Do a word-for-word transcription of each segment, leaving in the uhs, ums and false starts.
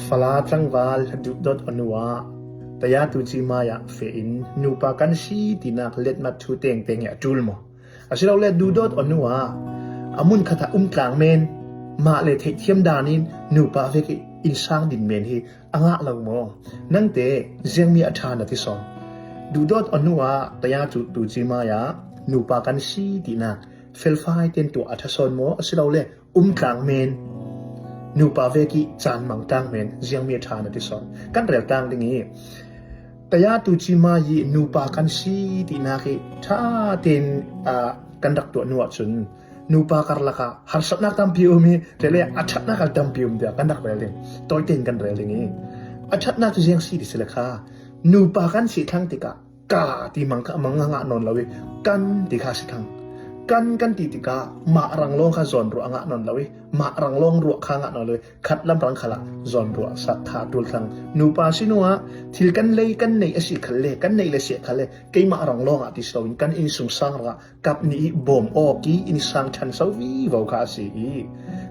Fala tlangval duhdawt a nuah taya tuci mai-ah feh in nupa kan si tinak letmat thu tengteng hi a ṭul maw? Asilole duhdawt a nuah a mun khatah um tlang men, mah le theihthiam danin nupa vek i innsang din men hi a ngah lo maw? Nangte ziangmi a ṭha na ti sawn. Duhdawt a nuah taya tuci mai-ah nupa kan si tinak felfai ten tuah a ṭha sawn maw? Asilole um tlang men, nupa vek i caan mang tlang men, ziangmi a ṭha na ti sawn. Kan rel tlang ding i taya tuci mai i nupa kan si tinak i ṭha ten kan rak tuah nuah cun nupa karlak ah harsatnak tampi um i, rel le a ṭhatnak a tampi um tiah kan rak rel ding. Tawi tein kan rel ding i a ṭhatnak cu ziang si ti si le kha, nupa kan si thlang tikah ka ti mang kha mang a ngah nawn lo i kan ti kha si thlang. Kan kan ti tikah mah rang lawng kha zawn ruah a ngah nawn lo i mah rang lawng ruah kha a ngah nawn lo i khatlam rang khalah zawn ruah sak kha a ṭul thlang. Nupa si nuah thil kan lei kan neih a si khalle, kan neih le si khalle keimah rang lawng ah ti si loin kan innsungsang rangah kap nih i bawm awk i innsang ṭhan so vivo kha a si i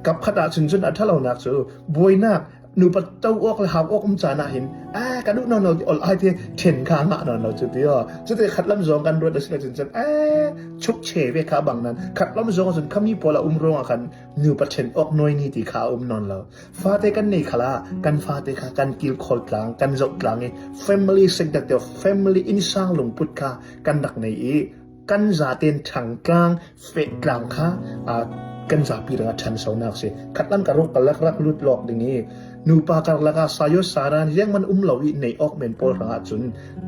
kap khat ah cun cun a ṭha lonak cu buainak nupa to awk le hau awk um caan ah hin, a ka duh nawn lo ti, ol ai te ṭhen kha a ngah nawn lo cu ti aw. Cute khatlam zawng kan ruat a si le cun cun, a chukche ve kha a bang nan khatlam zawng ah cun khami pawl a um ruangah khan nupa ṭhen awk nawi ni ti kha a um nawn lo. Fate kan nei khalah kan fate kha kan kilkhawl tlang, kan zoh tlang i family sekdat te, family innsang lungput kha kan rak nei i kan zaten ṭhang tlang, feh tlang kha, aa, kan zapi rangah ṭhansonak si. Khatlam ka ruk ka lak rak lut lawk ding i nupa karlak ah sayo saran ziangman um lo i neih awk men pawl rangah cun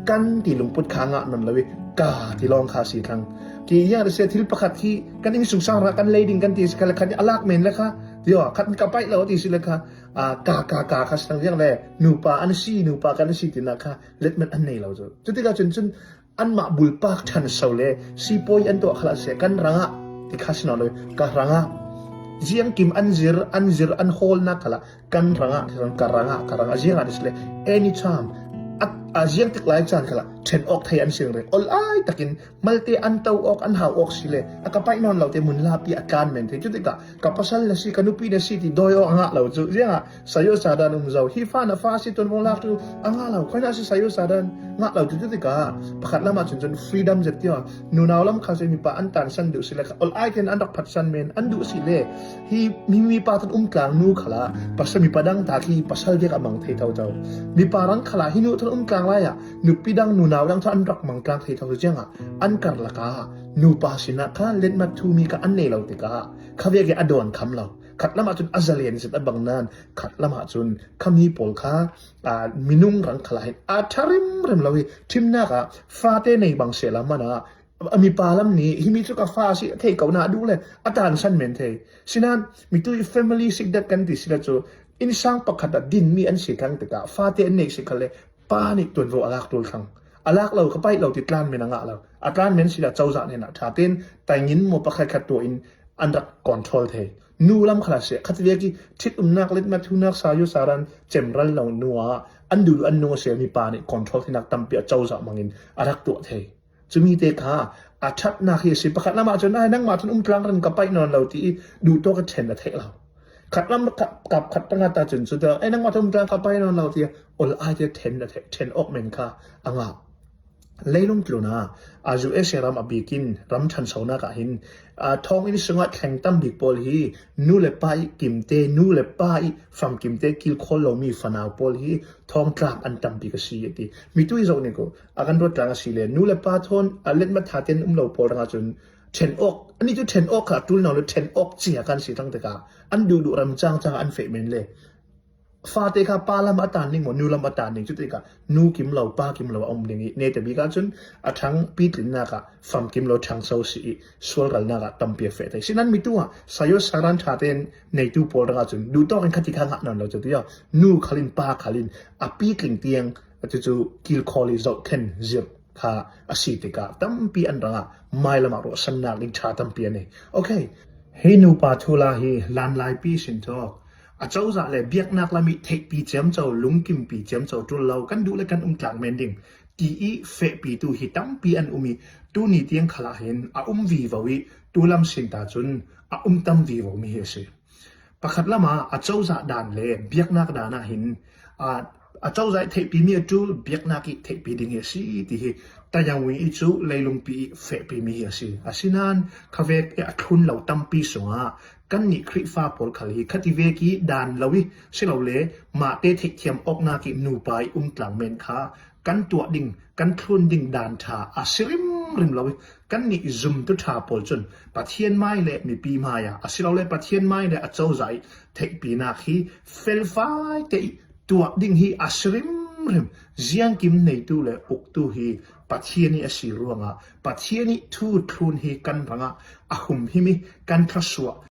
kan ti lungput kha a ngah nawn lo i ka ti lawng kha a si thlang. Ki ziang a si thil pakhat khi kan innsungsang rangah kan lei ding kan ti si kha le khan a lak men le kha, ti aw, khat ka paih lo ti si le kha, aa, ka, ka, ka kha si thlang ziang le nupa an si, nupa kan si tinak kha letmat an nei lo cu. Cutikah cun cun anmah bulpak ṭhanso le sipawi an tuah khalah seh kan rangah ti kha si nawn lo, ka rangah ziangkim an zir, an zir, an hawlnak khalah kan rangah, ka rangah, ka rangah ziangah ti si le anytime a, a ziang tik lai caan khalah ṭhen awk thei an si ringring. Ol ai takin malte an to awk, an hau awk si le a ka paih nawn lo te mun lapi a tlan men thei. Cutikah ka pasal na si, ka nupi na si ti dawi awk a ngah lo cu. Ziangah sayo sadan um zo. Hi fa na fa si tuan vawng lak tu a ngah lo. Khoi na si sayo sadan ngah lo cu. Cutikah pakhat lamah cun cun freedom zet ti aw. Nunau lam kha si mipa an tansan duh si le kha ol ai ten an rak phatsan men an duh si le hi mi mipa tan um tlang nu khalah pasal mipa dang ta khi pasal vek a mang thei tho tho. Mipa rang khalah hi nu tan um tlang lai ah nupi dang nunau dang than an rak mang tlang thei tho. Ziangah an karlak ah nupa sinah kha letmat thu mi kha an nei lo tikah kha vek i a dawn kham lo. Khat lamah cun a zalen zet a bang nan khat lamah cun khami pawl kha, aa, minung rang khalah hin a ṭha rimrim lo i ṭhimnak ah fate nei bang sehla man ah a mipa lam nih himi cu ka fa a si a thei ko na a duh le a tansan men thei. Sinan mitu i family sikdat kan ti si le cu innsang pakhat ah dinmi an si thlang tikah fate an neih si kha le pa nih tuanvo a lak ṭul thlang. A lak lo ka paih lo ti tlan men a ngah lo. A tlan men si le cozah nen ah ṭha tein taingin maw pakhat khat tuah in an rak control thei. Nu lam khalah seh khat vek i ṭhit umnak, letmat thunak, sayo saran cemral lo nu ah an duh an nung a si mipa nih control theinak tampi a cozah mangin a rak tuah thei. Cumi te kha a ṭhatnak hi a si. Pakhat lamah cun ai nangmah cun um tlang ran ka paih nawn lo ti i duhtawk a ṭhen a theih lo. Khat lam kap khat tanga ta cun cu ai nangmah cun um tlang ka paih nawn lo ti ol ai te ṭhen a theih, ṭhen awk men kha a ngah. Leilung tlun ah a U S A ram a bik in ram ṭhansonak ah hin, aa, thawnginn sungah thleng tam bik pawl hi nu le pa i kimte, nu le pa i famkimte kilkhawl lomi fanau pawl hi thawngtlak an tam bik a si a ti. Mitu i zoh ning ko a kan ruat tlang a si le nu le pa thawn a letmat ṭha tein um lo pawl rang ahcun ṭhen awk, ani cu ṭhen awk kha a ṭul nawn lo, ṭhen awk cia kan si thlang tikah an duhduh ram cangcang an feh men le fate kha pa lam a tan ning maw, nu lam a tan ning, cutikah nu kim lo, pa kim lo a um ning i, neta bik ahcun a ṭhang pitlinnak ah famkim lo ṭhangso si i, sualralnak ah tampi a feh thei. Sinan mitu ah sayo saran ṭha tein neitu pawl rang ahcun duhtawk in khati kha ngah nawn lo cu ti ah, nu khal in pa khal in a pitling tiang cucu kilkhawl i zohkhen zirh kha a si tikah tampi an rangah mailam ah ruahsannak ding ṭha tampi a nei. Okay, hi nupa thu la hi lanlaipi sin thawk a cozah le biaknak lam i theihpi ciamco, lungkimpi ciamco ṭul lo kan duh le kan um tlak men ding ti i fehpitu hi tampi an um i tuni tiang khalah hin a um vivo i tulam sin ta cun a um tam vivo mi hi a si. Pakhat lama acozah dan le biaknak dan ah hin, a, acozah ih theihpimi a ṭul, biaknak ih theihpi ding hi a si ti hi. Tayang Wing ih cu leilungpi ih fehpimi hi a si. Asinain khavek ih a thlun lo tampi sungah kannih Khrihfa pawl khal hi khativek ih dan lo ih silole mahte theihthiam awknak ih nupa ih um tlang men kha kan tuah ding, kan thlun ding dan ṭha a si rimrim lo ih kannih zumtu ṭha pawl cun Pathian mai le mipi mai ah, asilole Pathian mai le acozah ih theihpinak hi felfai te ih tuah ding hi a si rimrim. Ziangkim neitu le uktu hi Pathian ih a si ruangah Pathian ih thu thlun hi kan hrangah a humhim ih kan thluasuah